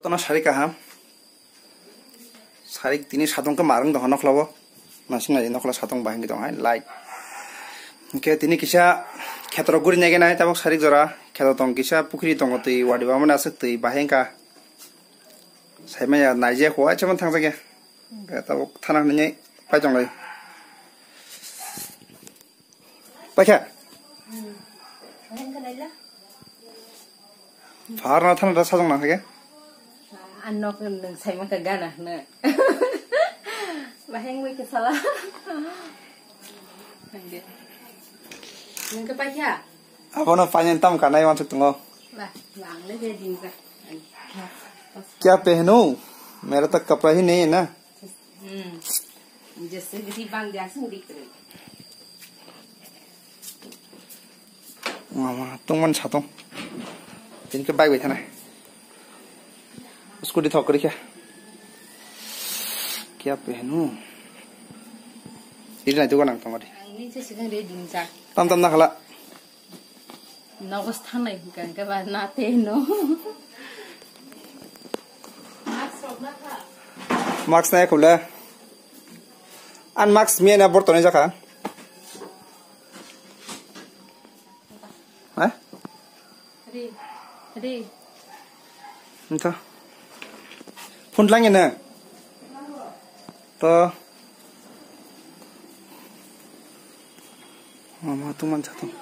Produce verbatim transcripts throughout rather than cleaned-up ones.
Ono sari kaham. Sari tini satong ke marung dong nokla o. Masing nai nokla satong bahing dong hai light. Ke tini kisa khetro guri nai nai tabok sari jora. Khetro tong kisa pukri tong twi wadi ba mana aswk twi bahing ka. Sai maya nai je ko ai chaman thang jage. Ke tabok thana nai pai tong lai. Paikha. Pharna thana da sajang nang hage. An nok nung sai maka gana na. Baheng wai ke sala. Nung ke paikha. Abono painani tam kanai wansuk tongo. Ba, ba ang le je ding ka. Kya pehnu? Mera tak kapra hi nahi hai na. Hmm. Jese gidi bang dia sung dik re. Mama, tungman satong. Tinke bike bai thana. Scooty thok kori kya? Kya pehnu? Ini na dukan ang tongori. Ang ni je sigang re ding ja. Tam tam na khala. Nogo thangnai hwnkha hwnkhe ba na tei no. Mask nai khule. An mask miya na bortoni jakha. Ha? Ri. Ri. Nta. Phone lang ina. To. Mama tu man chatung.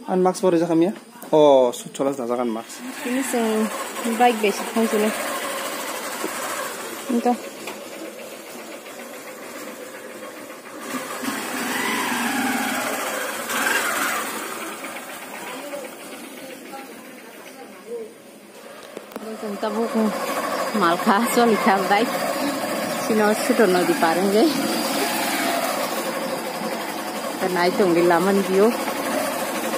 An mask bori jakha miya? Oh, sut cholas da jagan mask. Ini sing bike besi khang sini. Nta. Chwng tabuk malkha, cholikha, bai. Chino suto nodi par wngwi. Nai tongdi lamani view.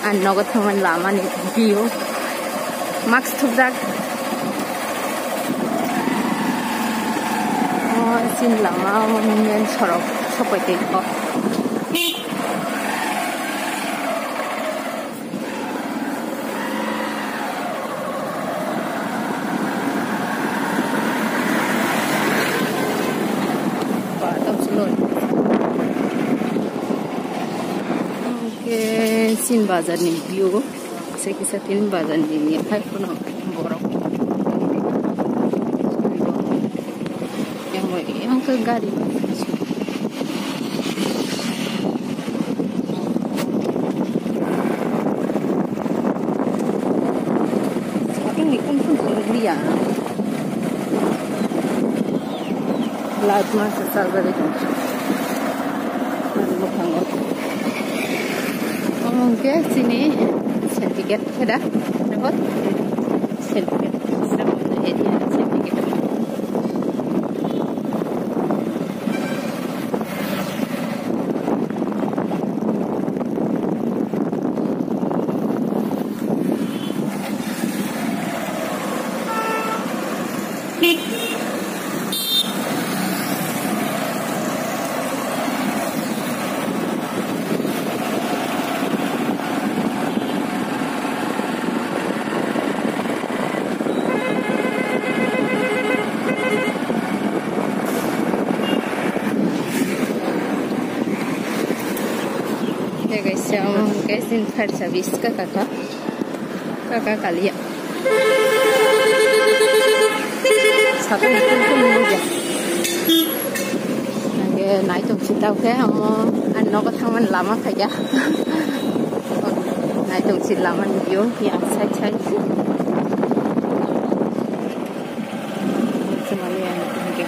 Ani nogo thangmani lamani view. Mask thupjak. O, chini lama, o, main sorok sopai tongkho. Hwnkhe Chin Bazar ni view, se kisa Chin Bazar ni hai phano borok. Yang, yang ke gari. Ini pun pun sih dia. Light masa sabar itu. Mukhango. Omo hwnkhe chini syndicate khe da, report? Syndicate, area syndicate. Guys, ang guys, in fact, sa bis ka kaka. Kaka kalia. Satu itu pun mulia. Nage nai tong sitau ke amo an nogo thangman lama kaya. Nai tong sit lama ni view ya side side. Semali yang nage.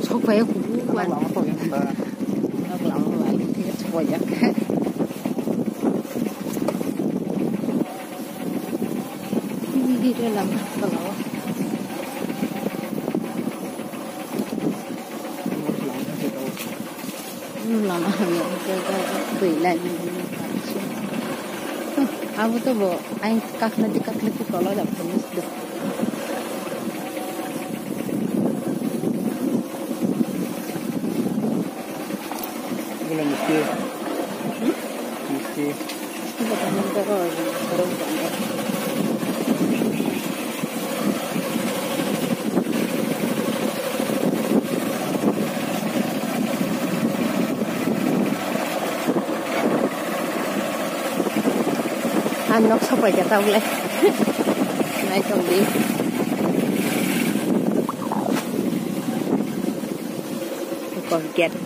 Sok pai kubu wan. Lama to yang ta. Lama bai thik sok pai jak. Ini dia lama kalau. Lama hamya twi lai. Abo to bo ain kakhlai di kakhlai di kolai da police do. Gula mesti. Hmm? Ang nok sapai ka tabuk le. Naitong di. Kok gate.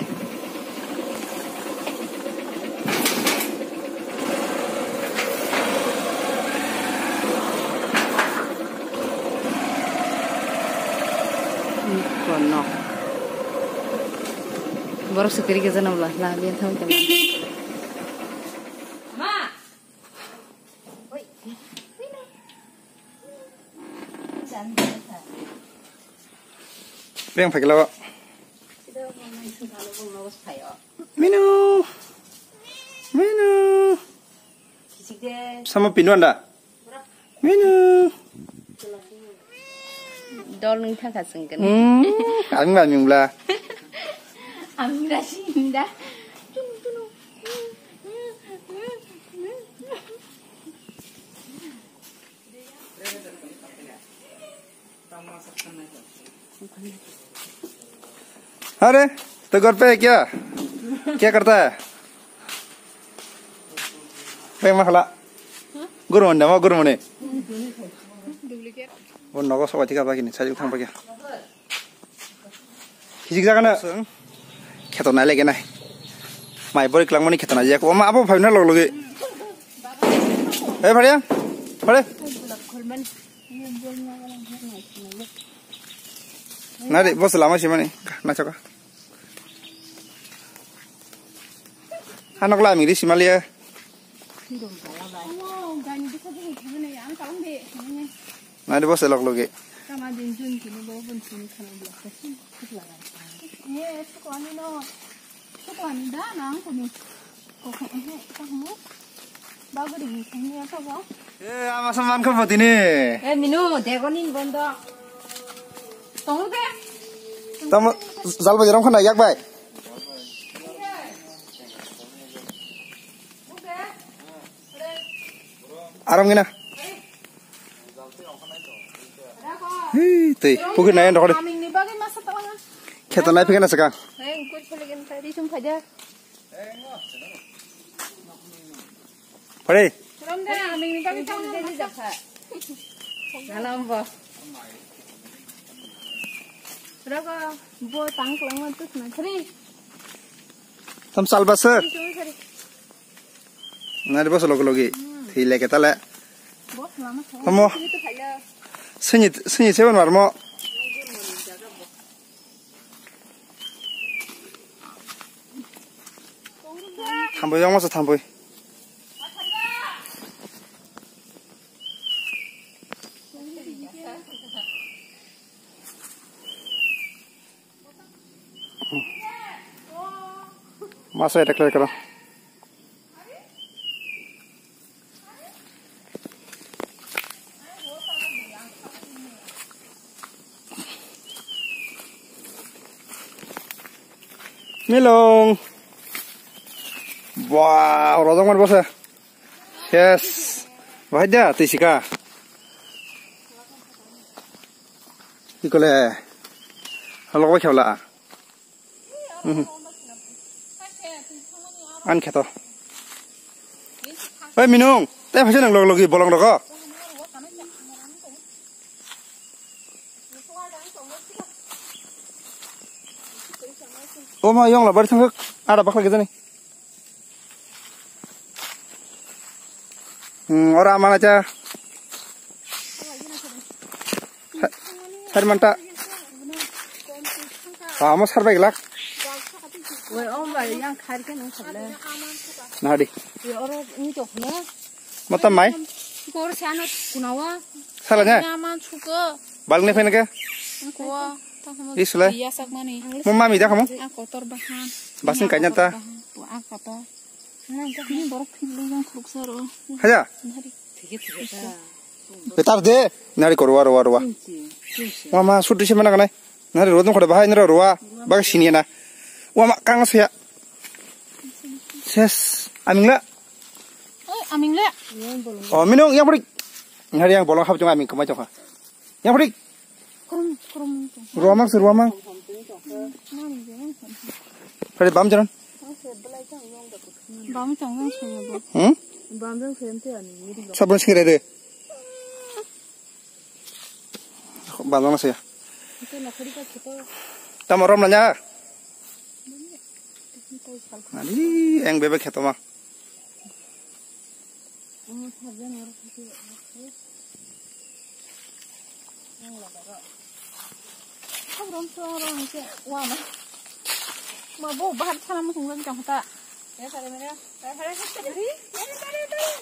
Kono. Borok sukiri ke janam la, la, biya thang ke. Beng phai kela. Minu. Minu. Sama pinu anda. Minu. Dol nung thangkha sengkhe. Hmm, ang ba mingla. Ang rasi inda. अरे, तो घर पे है क्या? क्या करता है? Beng ma khala. Guru mande ma guru mande. Bo nogo sobai thika bagini, sajik thang bagya. Kijik jaga na. Kheto nai lege nai. Mai bori klangmani kheto nai jak. Oma abo phai na log logi. Hey, phare. Phare. Nari, bos lama simani. Nachoka. Hanok la miri simalia. Nari bose lok logi. Eh, ama saman ko botini. Eh, minu, degoni bondo. Tongo de. Tamo, jal bai rom khana yak bai. Aram gina. Hei, tei, pukir nai ndokori. Kheto nai phikena sakang. Pare. Tam salbasa. Nari bos logi logi. Thwi leke tale. Tamo. Sini, sini seven marmo. Thamboi, yang masa thamboi. Masa attack karo. Milong. Wah, orang zaman bos ya. Yes. Wah, dia, tisika. Ikole. Halok bai khabla. Mhm. An kheto. Oi, Minung, tei phaisa nang log logi bolong rogo. O ma, yong la bari thangkha, ada bakla gejani. Hmm, ora mana cha. Sar manta. Amo sar bai glak. Weh, om bai yang khair kan ong sabla. Nadi. Ye oro ni to khna. Mata mai. Kor sana kunawa. Sala nya. Ya man chuko. Bal ne phen ke. Ko. Isle. Ya sak mani. Mo mami da khamo. A kotor bahan. Basing kanya ta. A kotor. Ini borok philwi yang khuruksa ro. Haya. Nari. Betar de. Nari ko ruwa, ruwa, ruwa. Wama sutu se mana kanai. Nari rodon khore bahai nara ruwa. Bag sini na. Wama kang se ya. Ses. Amingla. Aming le. Oh, minung yang prik. Hari yang bolong hap jong aming kemai jong ha. Yang prik. Krum, krum. Ruamang se ruamang. Hari bam jalan. Bam chang yang sung bo. Hmm? Bam jang sem te ani. Sabun sing re de. Bam jang se. Tamo rom nanya. Ani eng bebek kheto ma.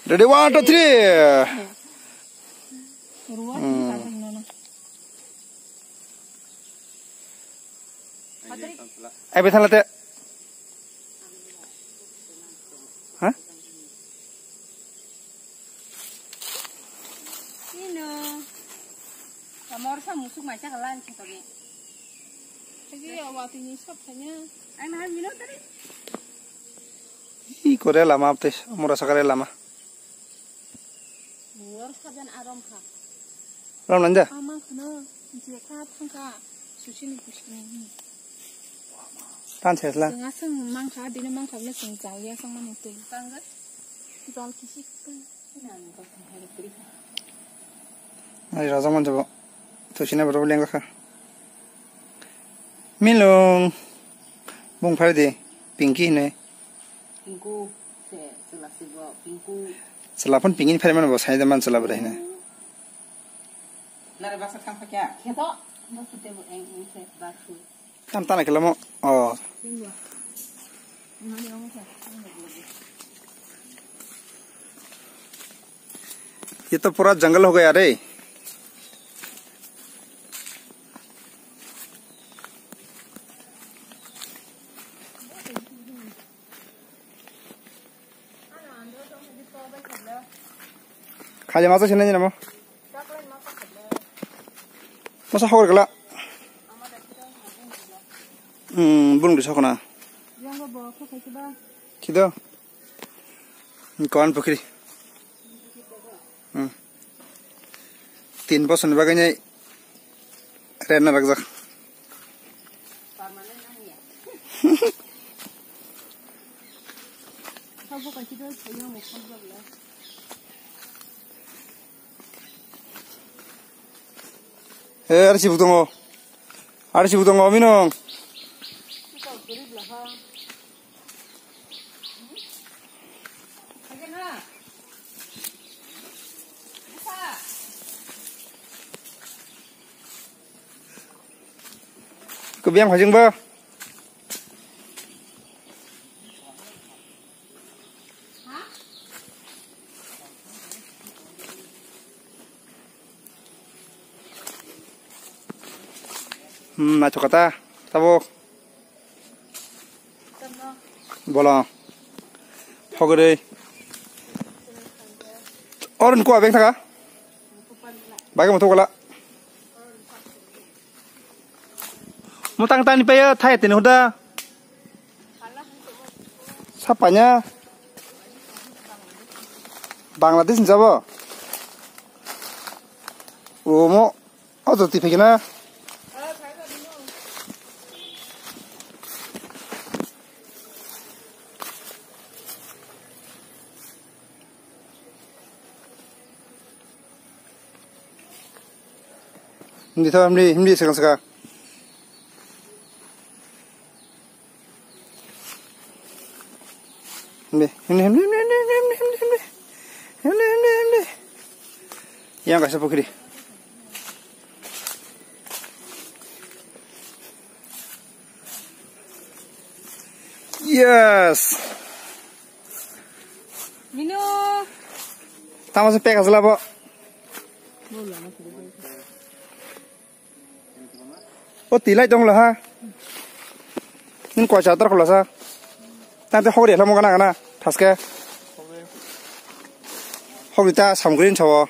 Ready, one, two, three. Ai, betha late. Ha? Ino. Kamor sa musuk mai chakala ni khatami. Lagi awak ini sab tanya. Ang nahan minum tadi. Ih, kore lama abte, mura sakare lama. Buar sajan arom kha. Ram nanja? Ama khana jekha thangkha susini kusini. Tan sesla. Nga seng mangkha, dini mangkha, na seng jal ya sang mani tui. Tangga. Jal kisik. Ari rajak manjabo. Tusina borok lengkha. Milung. Bung phai di. Pinky hinui. Pinku se chwla sibo, Pinku. Chwla phone Pinky ni phai mano bo sai da man chwla bwrwi hinui. Nare baksa thang kha kya? Kheto. Baksa tebo eng eng se baksa. Tam tana kelamo. Oh. ये तो पूरा जंगल हो गया रे। Khaja masa sini namo. Masa hokor gala. Hmm, bulung di sokona. Kido. Kawan pukri. Hmm. Tin bosor ni bagwi nai rent na rakjak. Eh, ada sibuk tongo. Ada sibuk tongo, minum. Kebiang hajing ba. Hmm, naithok kha ta, tabuk. Bola. Hogri. Orin ko abeng thaka. Bagi mo thokla. Mutang tani paya thai tini huda. Sapanya. Bangladesh ni jabo. Omo. O joti phai kena. Hindi tho, hindi, hindi, saka, saka. Hindi, hindi, hindi. Yang kaisa pukri. Yes. Mino. Tamo se pek asla bo. O tilai dong lo ha. Nin koi cha tor khula sa. Tante hogri hla mo gana gana. Thaske. Hogri ta samgrin chawo.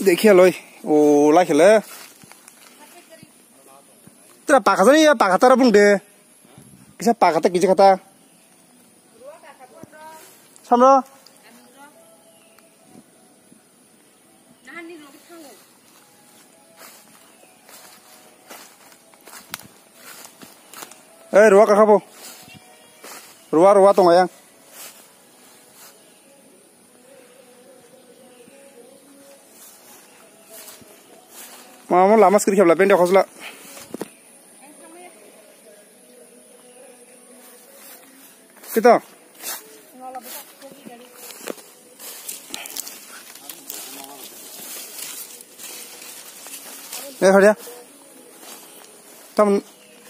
Dekhe loi, o lai khele. Tera pakha jani ya, pakha tara bung de. Kisa pakha ta, kisa kata. Samro. Eh, ruwa kakha bo. Ruwa, ruwa tongo yang. Mama lama skiri khabla bende khosla. Kito? Eh, horia. Tam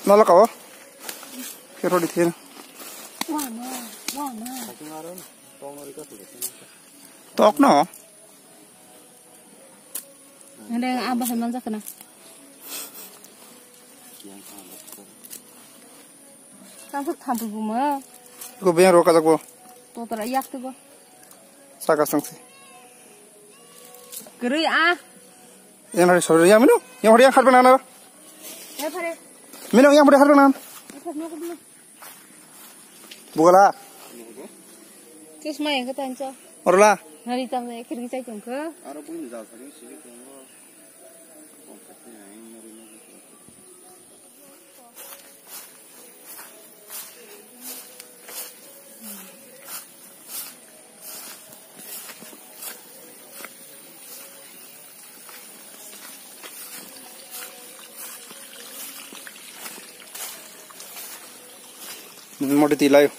nala kawo. Kero di thina. Tok no. Nang abah manjak na. Tang thuk thampui buma. Ko beng ro kajak bo. To tora yak to bo. Saka sangsi. Kerui ah. Yang hari sori yang mino. Yang hari yang harba nana. Ya phare. Mino yang hari harba nana. Ya phare no ko. Bugala. Chusma yang kata ancha. Orla. Hari tam na ekir gichai tongkha. Aro buini jal sari sigi tongo. Modi twi laio.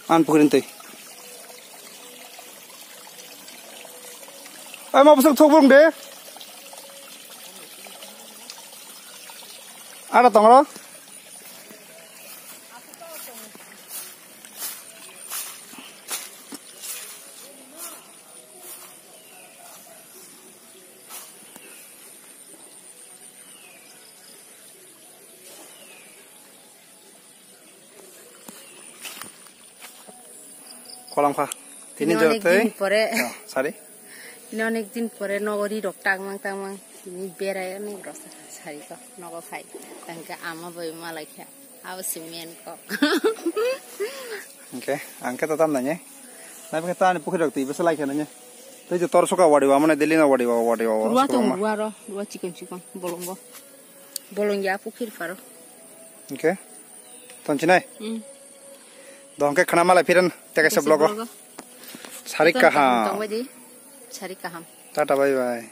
An pukhrin twi. Ai ma bwswk thok brum de. Ada tongro. Kolam kha. Tini tini jor onek tei. Din pore. Oh, sorry. Tini onek din pore nogo ri rok tangmang tangmang. Tini berai onek rok sari ko nogo phai. Tangke ama bai malai kha. Abo si men ko. Oke, angke to tam nanye. Nabi kata ani pukhri rok twi besa lai kha nanye. Tei je tor soka wadi wa mane deli na wadi wa wadi wa. Ruwa to ruwa ro, ruwa chikon chikon bolongo. Bolong ya pukhir pharo. Oke. Ton chinai. Hmm. Dongke khana malai phiran teka se vlog. Sari kaham. Tong bai di. Sari kaham. Tata bye bye.